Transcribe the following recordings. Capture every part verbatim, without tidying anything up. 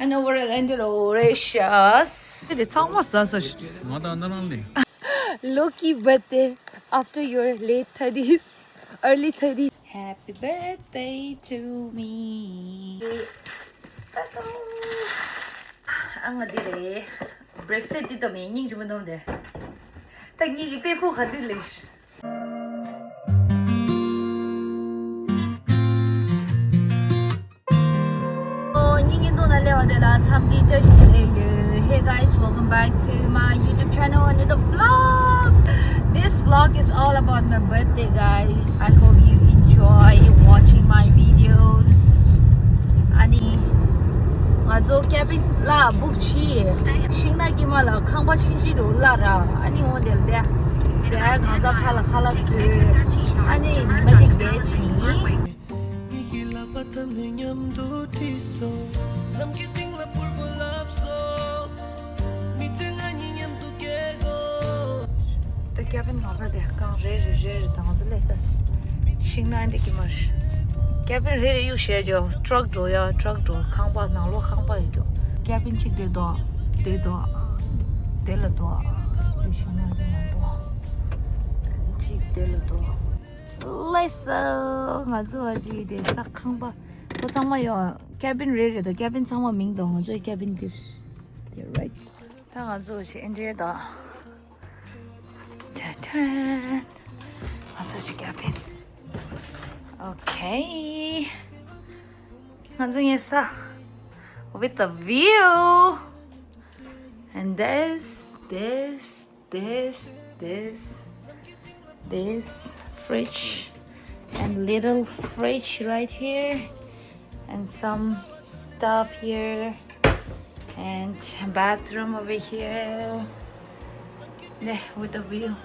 And overall, and the Roreshas. དེ་ཚང་མ་ཟ་ཟ་ཞིག་ང་དང་ནི་རང་ནི། Lucky birthday after your late thirties, early thirties. Happy birthday to me. ཨ་ང་འདི་རེད། བྷེ་རེ་སི་ལེཊ་འདི་འདོམས་ཡིན། སྙིང་རྗེ་མོ་འདོམས་དེ། ད་ངེད་ཀྱི་དཔེ་ཁུག་ག་འདི་ལེགས། ཨོ། སྙིང་སྙིང་ཐོག་ན་སླེབས་པ་དེ་ལ་འཚམས་འདྲི་བཀྲ་ཤིས་བདེ་ལེགས་ཡོད། Hey guys, welcome back to my YouTube channel, another vlog. This vlog is all about my birthday, guys. I hope you enjoy watching my videos. ཨ་ནི་ང་ཚོ་ཀེ་བིན་ལ་བུག་བྱས། ཤིང་ནགས་དཀྱིལ་མ་ལ་ཁང་པ་ཆུང་ཆུང་རུ་གླ་ར། ཨ་ནི་འོ་དེ་ལ་དེ་ཟས་གང་ཚ་ཕ་ལ་ཁ་ལག་བཟོས། ཨ་ནི་ཉི་མ་གཅིག་བསྡད་ཕྱིན། ངེད་ཀྱི་ལག་པ་བརྡབས་ནས་མཉམ་དུ་ཁྲིད་སོང་། ནམ་མཁའི་སྟེང་ལ་འཕུར་དགོས་ལབ་སོང་། མི་ཚེ་ང་གཉིས་མཉམ་དུ་སྐྱེལ་དགོས། ད་ཀེ་བིན་གང་ས་དེ་རྐང་རེ་རེ་རེ་རེ་དང་ང་ཚོ་སླེབས་ས། ཤིང་ནགས་འདི་དཀྱིལ་མར། ཀེ་བིན་རེ་རེ་གཡུག་བྱས་ཀྱོ། ཊྲག་འགྲོ་ཡ། ཊྲག་འགྲོ། ཁང་པ་ནང་ལོགས་ཁང་པ་ཡོད་ཀྱོ། ཀེ་བིན་གཅིག་དེ་འདུག་དེ་འདུག་དེ་ལ་འདུག་དེ་ཤིང་ནགས་འདི་མ་འདུག་གཅིག་དེ་ལ་འདུག་ལེགས་སོ། ང་ཚོ་ཨ་ཅེ་དེ་ས་ཁང་པ་ཁོ་ཚང་མ་ཡོད། ཀེ་བིན་རེ་རེ་དང་ཀེ་བིན་ཚང་མ་མིང་དང་ང་ཚོའི་ཀེ་བིན་འདིར། They're right. ད་ང་ཚོ་ཞིག་ཨེ་འདྲེ་དང་། ཏན་ཏན། ང་ཚོ་ཞིག་ཀེ་བིན། Okay. ང་ཚོ་ངའི་ས། With the view. And this, this, this, this, this fridge and little fridge right here and some stuff here and bathroom over here. There with the view,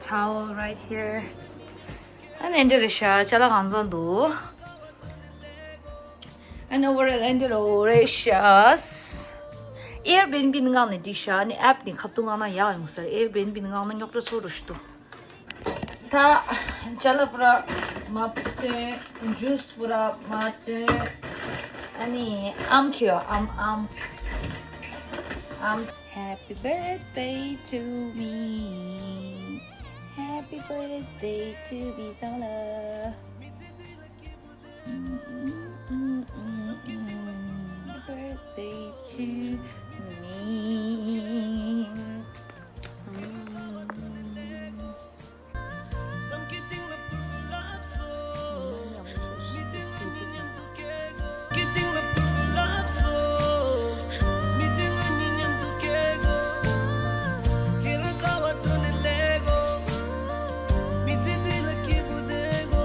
towel right here. And in the ཤ་ཅ་ལག་གང་ཚང་འདུག And overall, and the Roreshas. Airbnb ནི་ངང་ནས་འགྲིག་ཤག་ནི་ཨེབ་ནི་ཁ་ཐུག་ངང་ན་ཡག་ཡོང་ས་རེད། Airbnb ནི་ངང་ན་རྙོག་དྲ་ཚོ་རུ་ཞིག་འདུག་ད་ཅ་ལག་པུ་ར་མ་བཏོན། ཇུས་པུ་ར་མ་བཏོན། ཨ་ནི་ཨམ་ཁྱོད་ཨམ་ཨམ་ཨམ། Happy birthday to me. Happy birthday to me. ཚང་ལ། Birthday to me. མི་ཚེ་འདི་ལ་སྐྱིད་པོ་བསྡད་དགོས།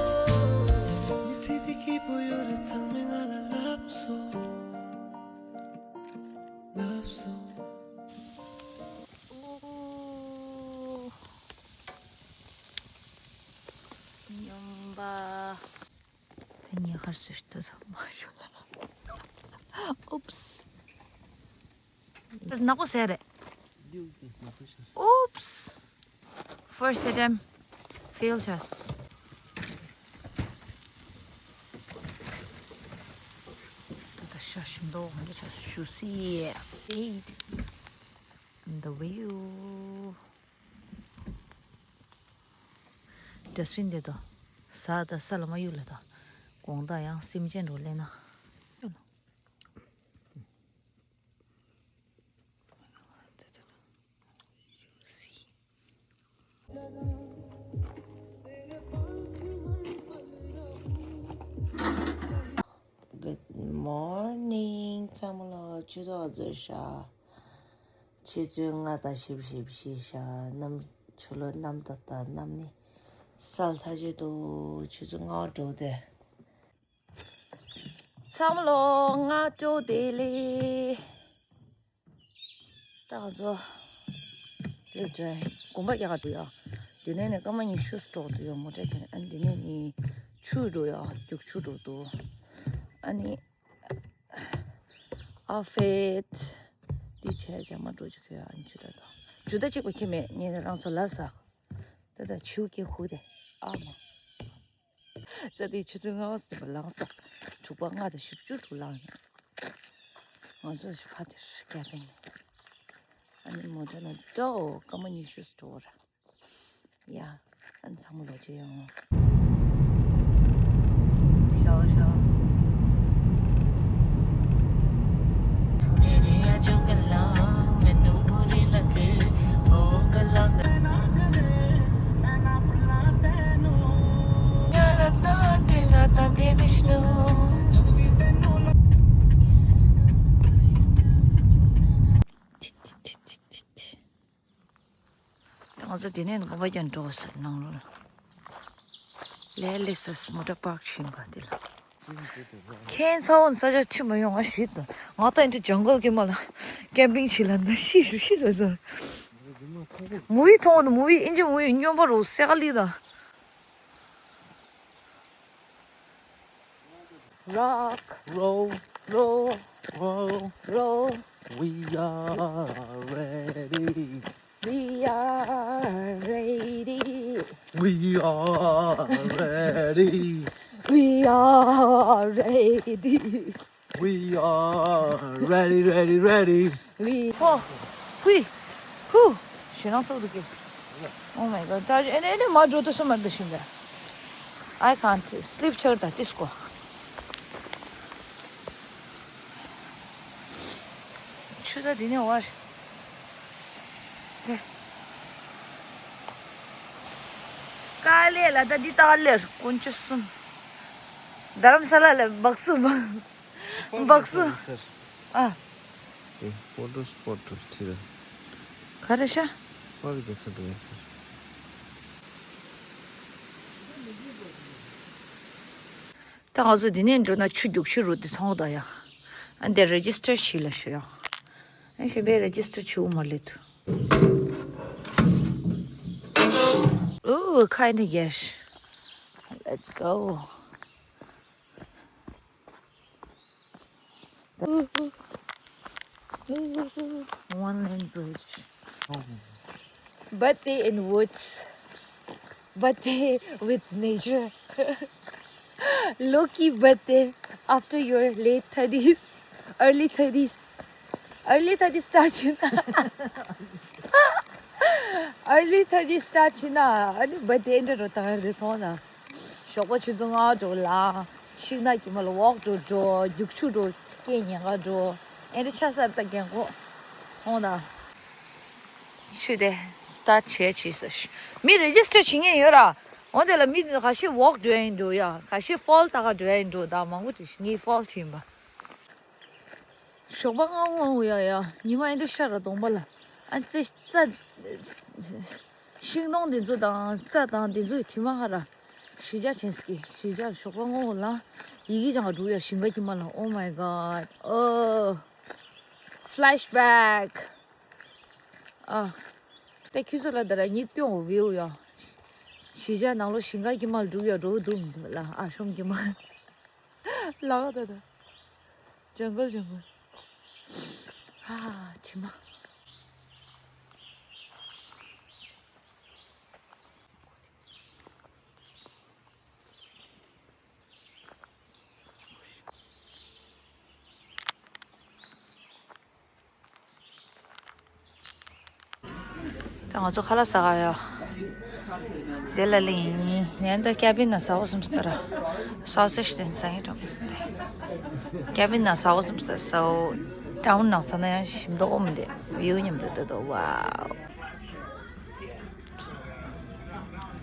མི་ཚེ་འདི་སྐྱིད་པོ་ཡོད་རེད། ཚང་མས་ང་ལ་ལབ་སོང་། ལབ་སོང་། སྨྱོན་པ། དེ་ཉེ་ཁར་སུ་ཞིག་ཏུ་མ་ཡོད་ལ། Oops. ནག་པོ་ཟེར་རེད། Oops. First attempt failed us. ད་ཤ་ཞིམ་མདོག་འདི་ཆ་ཞུ་སི། Eat the view. Dustbin དེ་དང་། ཟ་ད་ས་ལ་མ་གཡུག་ལ་དང་། དགོང་དག་ཡང་སེམས་ཅན་འགྲོ་ལེ་ན། Good morning. ཚང་མ་ལ་ཆུ་ཚོད་བཟོས་ཤག་ཆུ་ཚོད་ལྔ་དང་བཞི་བཞི་བཞི་ཤག་གནམ་ཆུ་ལོག་གནམ་ད་ད་གནམ་ནི་སལ་ཐ་ཆོད་དུ་ཆུ་ཚོད་ལྔ་འགྲོ་དེ། ཚང་མ་ལོ་ལྔ་སྤྲོ་བདེ་ལེགས། ད་ང་ཚོ་དེ་འདྲ་དགོན་པ་རྒྱག་ག་འགྲོ་ཡ། དེ་ནས་ནས་སྐར་མ་ཉི་ཤུ་སྤྲོ་འདུག་ཡོད་མོ་ཊ་ཁྱེར་ནས། ཨ་ནི་དེ་ནས་ནི་ཆུ་འགྲོ་ཡ། རྒྱུག་ཆུ་འགྲོ་འདུག་ཨ་ནི་ཨ་ཕེད་འདི་བྱས་རྗེས་མ་འགྲོ་ཆུ་ཁྱེར་ཡ། ཨ་ནི་ཆུ་ད་དང་ཆུ་ད་གཅིག་པ་ཁྱེར་མེད། ངས་ནི་རང་ཚོ་ལ་ཟ། ད་ད་ཆུ་ཁྱེར་ཁུག་དེ་ཨ་མ། ས་དེ་ཆུ་ཚོད་ལྔ་པ་ཙམ་པ་ལངས་ས། དྲུག་པ་ལྔ་དང་བཞི་བཅུ་དྲུག་ལངས་ཡོང་། ང་ཚོ་ཕ་དེར་ཀེ་བིན། ཨ་ནི་མོ་ཊ་ནང་འགྲོ། སྐར་མ་ཉི་ཤུ་འགྲོ་བར། ཡ། ཨ་ནི་ཚང་མ་ལོག་ཅི་ཡོང་། ཤའོ་ཤའོ། ད་ང་ཚོ་དེ་ནས་དགོན་པ་རྒྱག་འགྲོ་བ་ཟེར་ནང་ལོགས་ལ། ལས་ལེགས་སེ་མོ་ཊ་པཱརྐ་བྱིན་པ་དེ་ལ། ཁྱེད་ཚ་བོ་ས་ཆ་ཁྲིད་མ་ཡོང་ང་ཞིག་ཏུ། ང་ད་འདི་ཇང་གལ་གྱི་མ་ལ་ཀེམ་པིང་བྱེད་ལ་ན་ཤི་ཞུ་ཤི་རེད་ཟེར། མུ་བི་མཐོང་བ་མུ་བི་ཨིན་ཇི་མུ་བི་སྨྱོན་པ་རུ་སེ་ག་ལི་ད། Rock, roll, roll, roll, roll. We are ready. We are ready. We are ready. We are ready. We are ready, ready, ready. We. Oh, hui, hu. ཞེ་སྣང་ཚ་པོ་འདུག་གི། Oh my god. ད་ཨེ་ནས་ཨེ་ནས་མ་འགྲོ་ཐུབ་ས་མ་འདུག་ཤིང་ག I can't sleep. ཆར་ད་ཏིས་ཀོ། ཆུ་ད་འདི་ནས་བར། དེ། དཀའ་ལས་ལ་ད་འདི་ལྟ་ལེར་དཀོན་མཆོག་གསུམ། རྡ་རམ་ས་ལ་ལ་སྦག་སུ་སྦག་སྦག་སུ། ཨ། དེ་ཕོ་ཊོ་སི་པོ་ཊི་ཁྲིད་ད། ག་རེ་ཤ། ཕར་གི་ས་འགྲོ་ཡ་ཟེར། ད་ང་ཚོ་འདི་ནས་འགྲོ་ན་ཆུ་རྒྱུག་ཆུ་རུ་དེ་མཐོང་ད་ཡ། ཨ་འདི་རེ་ཇི་སི་ཊར་བྱེད་ལ་ཤི་ཡ། ཨ་ཞེ་པའི་རེ་ཇི་སི་ཊར་བྱེད་འོ་མ་ལེ་དུ། Ooh, kind of yes. Let's go. One lane bridge. Birthday in woods. Birthday with nature. Lucky birthday after your late thirties, early thirties. Early thirties start ཡིན་ན། Early thirties start ཡིན་ན། ཨ་ནི་བ་དེ་འདྲ་རུ་དང་རེ་མཐོང་ན། ཞོགས་པ་ཆུ་ཚོད་ལྔ་འགྲོ་ལ། ཤིང་ནགས་ཀྱི་མ་ལ་ཝོག་འགྲོ་འགྲོ། རྒྱུག་ཆུ་འགྲོ། སྐད་ཉན་ག་འགྲོ། ཨེ་འདྲ་ཆ་སར་ད་རྒན་གོ། མཐོང་ན། ཆུ་དེ་སི་ཊཱཊ་བྱས་བྱས་ས་ཤི། མི་རེ་ཇི་སི་ཊར་བྱེད་མཁན་ཡོད་ར། འོན་ཏེ་ལ་མི་ཁ་ཤས་ཝོག་འགྲོ་ཡིན་འགྲོ་ཡ། ཁ་ཤས་ཕོལ་ལྟ་ག་འགྲོ་ཡིན་འགྲོ། ད་མང་པོ་དེ་ངའི་ཕོལ་བྱིན་པ། ཞོགས་པ་སྔ་པོ་སྔ་པོ་ཡ་ཡ། ཉི་མ་ཨེ་འདྲ་ཤར་ར་གདོང་པ་ལ། ཨ་ཙི་ཙ། ཤིང་སྡོང་འདི་ཚོ་དང་རྩྭ་དང་འདི་ཚོའི་དྲི་མ་ཧ་ར། གཞིས་ཆགས་ཆེན་སྐྱིད་གཞིས་ཆགས་ཞོགས་པ་སྔ་པོ་ལ། ཡི་གེ་ཅང་ག་འགྲོ་ཡ་ཞིང་ཁ་ཁྱི་མ་ལ། Oh my god. Oh. Flashback. ཨ། ཏེ་ཁྱི་ཚོ་ལ་ད་ར་ཉིད་སྐྱོང་བའི་ཡོ་ཡ། གཞིས་ཆགས་ནང་ལོ་ཞིང་ཁ་ཁྱི་མ་ལ་འགྲོ་ཡ་འགྲོ་འདུག་མི་འདུག་ལ། ཨ་ཤོམ་ཁྱི་མ། ལ་ག་ད་ད། ཇང་གལ་ཇང་གལ། ཧ་ཧ་དྲི་མ། ད་ང་ཚོ་ཁ་ལག་ཟ་ག་ཡོད། དེ་ལ་ལིང་ཡིན་ད་ཀེ་བིན་ན་ཟ་བོ་སུམ་ས་ར། སོ་སེ་ཤི་དེ་ཟ་ཡིན་འགྲོ་མི་སྲིད་དེ། ཀེ་བིན་ན་ཟ་བོ་སུམ་ས་ཟ་བོ། ཊའུན་ནང་ཟ་ན་ཡང་ཞིམ་མདོག་འོ་མི་འདུག་བིའུ་མཉམ་དུ་ལྟ་དོ། Wow.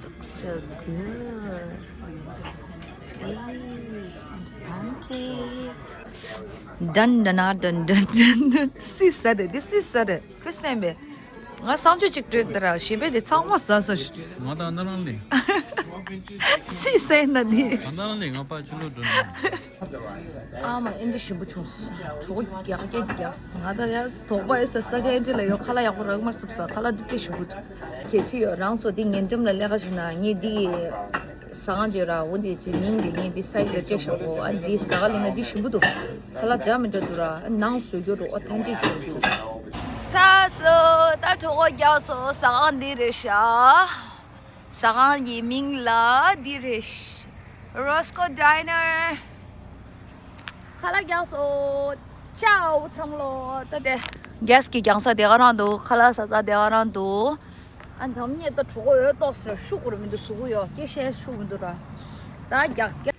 Looks so good. Hey, and pancake. Dun dun ah, dun dun dun dun. This is Saturday. This is Saturday. Chris name. ང་གསང་སྤྱོད་ཅིག་སྤྲོད་དེ་ར་ཞེས་པས་དེ་ཚང་མ་ཟ་ཟ་ཞིག་ང་ད་ནི་རང་ལས། སི་སེ་ན་ནི། ད་ནི་རང་ལས་ང་པ་ཆུ་ལོ་འགྲོ་ནི། ཨ་མ་ཨེ་འདྲ་ཞིམ་པོ་བྱུང་སོང་། གྲོགས་རྒྱག་རྒྱག་རྒྱག་ང་ད་ཡ་དོགས་པ་ཡོད་ས་ས་ཆ་ཨེ་འདྲ་ལ་ཡོད། ཁ་ལག་ཡག་པོ་རག་མར་སུབ་ས། ཁ་ལག་འདི་སྐད་ཞིམ་པོ་འདུག་གལ་སྲིད་ཡོད་རང་ཚོ་འདི་ངན་འགྲམ་ལ་ལས་ཀ་བྱེད་ན་ངས་འདི། ཟ་ཁང་བརྗོད་ར་འོ་འདི་ཅི་མིང་འདི་ངས་འདི་སའི་ལ་སྤྲད་ཤག་གོ་ཨ་འདི་ཟ་ག་ལེ་ན་འདི་ཞིམ་པོ་འདུག་ཁ་ལག་འདྲ་མི་འདྲ་འདུག་ར་ཨ་ནང་བཟོས་རྒྱུ་འགྲོ་ཨོ་ཐན་ཏིག་འདུག་ཚ་སོ་ད་གྲོགས་པོ་རྒྱག་སོ་ཟ་ཁང་འདི་རེད་ཤག་ཟ་ཁང་གི་མིང་ལ་འདི་རེད། Roscoe Diner། ཁ་ལག་རྒྱག་སོ། ཅའོ་ཚང་ལོ། ད་དེ་གེས་ཀྱི་རྒྱང་ས་དེ་ག་རང་འདུག་ཁ་ལག་ས་ས་དེ་ག་རང་འདུག་ཨ་དམ་ཉེ་ད་གྲོགས་པོ་འོས་ཏོག་ཟེར་ཤུགས་རུ་མི་འདུག་ཟུག་གུ་ཡོད་སྐད་ཤེས་ཤུགས་མི་འདུག་ར། ད་རྒྱག་རྒྱག་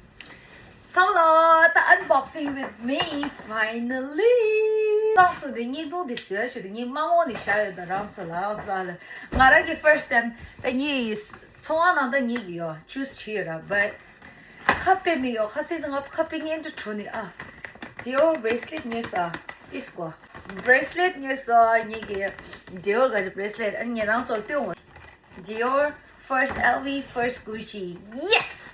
ཚང་ལ་ད་unboxing with me finally. ཏོག་ཙམ་དེ་བརྙན་ཐུང་དེ་བཟོས་ཆོག་དེ་ངའི་མ་འོངས་ནས་བཞག་ཡོད་ད་རང་ཚོ་ལ་ས་ལ་ང་རང་གི་first time ད་ངའི་ཚོང་བ་ནང་ད་ངའི་གི་ཡོད་choose བྱས་ཡོད་ར། But ཁ་དཔེ་མི་ཡོད་ཁ་ཚིག་ང་ཁ་དཔེ་ངན་དུ་བྲོ་ནི་ཨ། Dior bracelet ཉོས་ས། ཏིས་ཀོ། bracelet ཉོས་ས་ངེད་ཀྱི་Dior ག་ཅི་bracelet ཨ་ངེད་རང་ཚོ་ལྟོས་འོང་། Dior first L V first Gucci yes.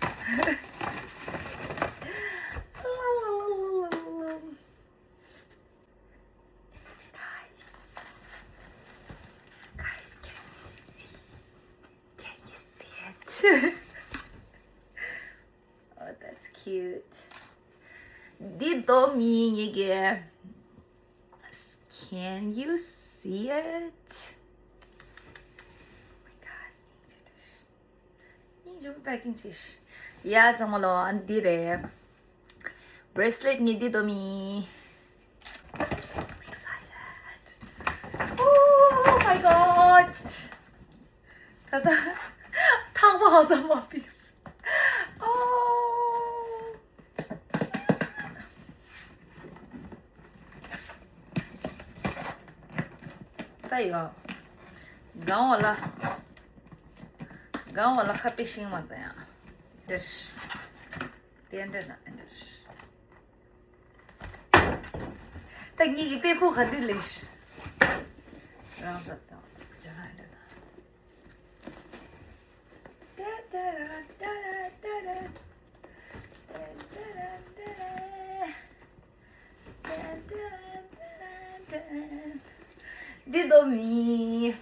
Guys, guys, can you see? Can you see it? Oh, that's cute. འདི་རྡོ་མི་ངེད་ཀྱི། Can you see it? Oh my god. སྙིང་རྗེ་པ་ཀིང་ཅིག་ཡ་ཚང་མ་ལོ་ཨ་འདི་རེད། bracelet ངེད་འདི་རྡོ་མི། I'm excited. Oh my god. ད་ད་ཐག་པ་ཧ་ཙམ་མ་པིགས། ཨོ། ད་ཡོ། གང་བ་ལ། གང་བ་ལ་ཁ་པེ་ཤིང་མ་ད་ཡང་། དེ་འདྲ་ན་འདྲ། ད་ངེད་ཀྱི་དཔེ་ཁུག་ག་འདི་ལེགས། རང་ས་དང་ཇ་ཁ་འདྲ་དང་། འདི་རྡོ་མི།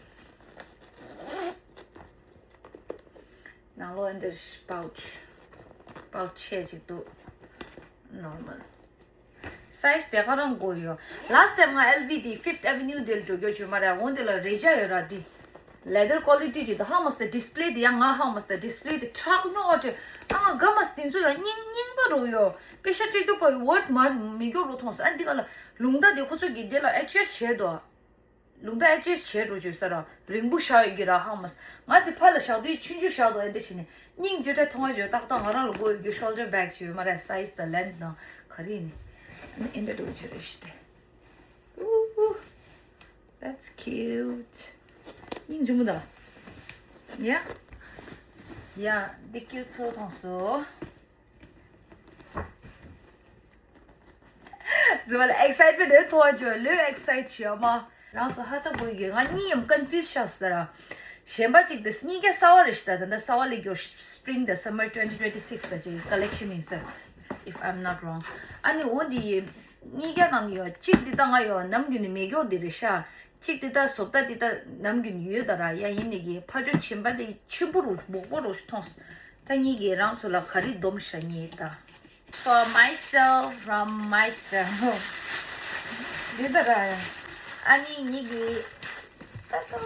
ནང་ལོགས་འདིར་pouch pouch ཆེ་ཅིག་འདུག normal size དེ་ག་རང་དགོས་ཡོད། Last time ང་L V དེ་Fifth Avenue དེ་ལ་འགྲོ་རྒྱུ་བྱུང་མ་རེད། འོང་དེ་ལ་རེ་ཆ་ཡོད་ར་དེ། leather quality ཅིག་འདུག་ཧ་མ་སྟེ་display དེ་ཡང་ང་ཧ་མ་སྟེ་display དེ་ཁྲག་སྙོག་ཨ་ཅེ། ཨ་ང་དགའ་མ་སྟེ་འཚོ་ཡང་རྙིང་རྙིང་པ་རུ་ཡོད། པེ་ཤ་སྤྲད་རྒྱུ་པ་ཡི་worth མ་མི་སྐྱོ་རུ་མཐོང་ས། ཨ་འདི་ག་ལ་ལུང་བསྟན་དེ་ཁོ་ཚོ་གི་དེ་ལ་adjust བྱས་འདུག་ལུང་བསྟན་ཨེ་ཅེས་བྱས་འགྲོ་བཅུག་ས་ར་རིང་པོ་བཞག་ཡོད་ཀྱི་ར་ཧང་མ་སི། ང་དེ་ཕར་ལ་བཞག་དུས་ཆུང་ཆུང་བཞག་འདུག་ཨེ་འདྲ་བྱས་ནས་སྙིང་རྗེ་ཁྲ་མཐོང་བ་བརྗོད་ཏག་ཏག་ང་རང་ལ་དགོས་ཡོད་རྒྱུ་shoulder bag ཅིག་ཡོད་མ་རེད། size དང་length དང་ག་རེ་ཡིན་ནི་ཨེ་འདྲ་འགྲོ་བྱེད་རེད་ཤི་སྟེ། Ooh, that's cute. སྙིང་རྗེ་མོ་ད། ཡ། ཡ། འདི་ཀིའུ་ཚོ་མཐོང་སོ། ཛི་བ་ལ་excitement རེད་ཐོག་ཅོ་ལོས་excite བྱེད་མ། རང་ཚོ་ཧ་ཐག་པོ་ཡིན་གྱི་ང་གཉིས་ཡང་confuse ཤག་ཟེར་ར། གཞན་པ་གཅིག་དེ་གཉིས་ཀ་གསར་བ་རེད་ཤི་ད་ད་ལྟ་གསར་བ་ལས་སྐྱོ་spring དང་summer twenty twenty six ག་ཅིག་collection ཡིན་ཟེར། If I'm not wrong ཨ་ནི་འོ་འདི་ཡིན། གཉིས་ཀ་ནང་ཡོད་གཅིག་འདི་ད་ང་ཡོད་ནམ་རྒྱུན་ནས་མེད་མགྱོགས་འདི་རེད་ཤག་གཅིག་འདི་ད་བཟོ་ལྟ་འདི་ད་ནམ་རྒྱུན་ཡོད་ད་ར་ཡ་ཡིན་ནི་གི་ཕ་ཇོ་ཆེན་པ་འདི་ཆེན་པོ་རུ་མོག་པོ་རུ་མཐོང་། ད་གཉིས་ཀྱིས་རང་ཚོ་ལ་ག་རེ་སྡོམ་ཤ་གཉིས་ད། For myself, from myself. འདི་ལྟར་ཨ་ནི་ཉིད་ཀྱི་ཏ་ཏོ།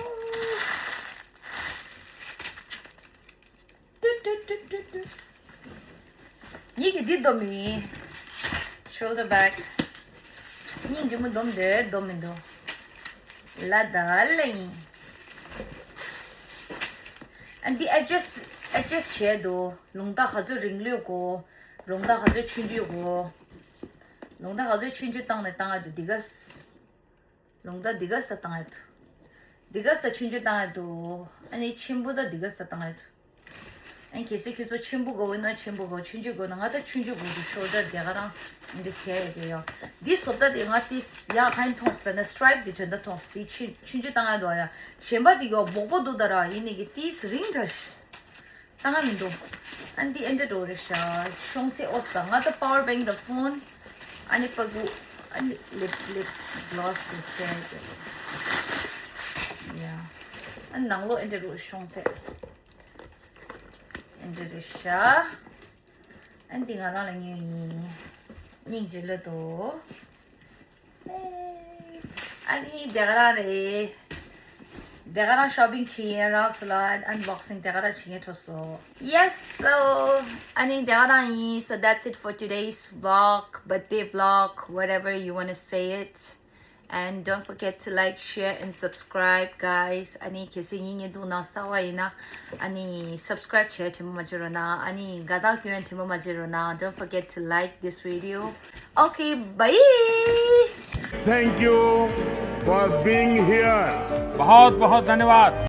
ཏུ་ཏུ་ཏུ་ཏུ་ཏུ། ཉིད་ཀྱི་འདི་སྡོམ་ཡིན། Shoulder bag. སྙིང་རྗེ་མོ་སྡོམ་འདོད་སྡོམ་མི་འདུག་ལ་ད་ལ་ཡིན། ཨ་འདི་adjust adjust བྱས་འདུག་ལུང་ཐག་ག་ཚོད་རིང་ལོས་གོ་ལུང་ཐག་ག་ཚོད་ཆུང་ཆུང་གོ་ལུང་ཐག་ག་ཚོད་ཆུང་ཆུང་བཏང་ནས་བཏང་ཡ་འདུག་འདི་ག་ལུང་ཐག་འདི་ག་ས་བཏང་ཡ་འདུག་འདི་ག་ས་ཆུང་ཆུང་བཏང་ཡ་འདུག་ཨ་ནི་ཆེན་པོ་ད་འདི་ག་ས་བཏང་ཡ་འདུག་ཨ་ནི་གལ་སྲིད་ཁྱོད་ཚོ་ཆེན་པོ་དགོས་འོས་ན་ཆེན་པོ་དགོས་ཆུང་ཆུང་དགོས་ན་ང་ད་ཆུང་ཆུང་དགོས་འདུག་ཤོར་ད་དེ་ག་རང་འདི་གས་ཡ་གས་ཡ་འདི་བཟོ་ལྟ་དེ་ང་དེ་ཡག་ག་ཡིན་མཐོང་ས་ན་stripe དེ་དོན་དག་མཐོང་ས་དེ་ཆེ་ཆུང་ཆུང་བཏང་ཡ་འདུག་ཡ་གཞན་པ་དེ་ཡོ་མོག་པོ་འདུག་ད་ར་ཡིན་ནི་གི་དེ་རིང་འདྲ་ཤི། ད་ང་མི་འདུག་ཨ་འདི་ཨེ་འདྲ་འགྲོ་རེད་ཤག་ཤོང་ཚེ་ཨོ་ས་ང་ད་power bank དང་phone ཨ་ནི་པ་གུ་ཨ་ནི་lip lip gloss དེ་ཁྱེར་དེ་ཡ་ཨ་ནང་ལོགས་ཨེ་འདྲ་འགྲོ་ཤོང་ཚེ་ཨེ་འདྲ་རེད་ཤག་ཨ་འདི་ང་རང་ལ་ཉོས་ཡིན། སྙིང་རྗེ་ལོས་དོ། ཨ་ནི་རྒྱ་གར་རེད། དེ་ག་རང་shopping་བྱེད་ཡས་རང་ཚོ་ལ་unboxing་དེ་ག་རང་བྱེད་ཡས་འཕྲོ་སོང་། Yes, so ཨ་ནི་དེ་ག་རང་ཡིན། So that's it for today's vlog, birthday vlog, whatever you wanna say it. And don't forget to like, share and subscribe, guys. ཨ་ནི་གལ་སྲིད་ངའི་བརྙན་ཐུང་ནང་གསར་པ་ཡིན་ན་ཨ་ནི་subscribe་བྱས་དྲན་པ་མ་བརྗེད་རོགས་གནང་། ཨ་ནི་དགའ་རྟགས་སྐྱོན་དྲན་པ་མ་བརྗེད་རོགས་གནང་། Don't forget to like this video. Okay, bye. Thank you for being here. बहुत बहुत धन्यवाद।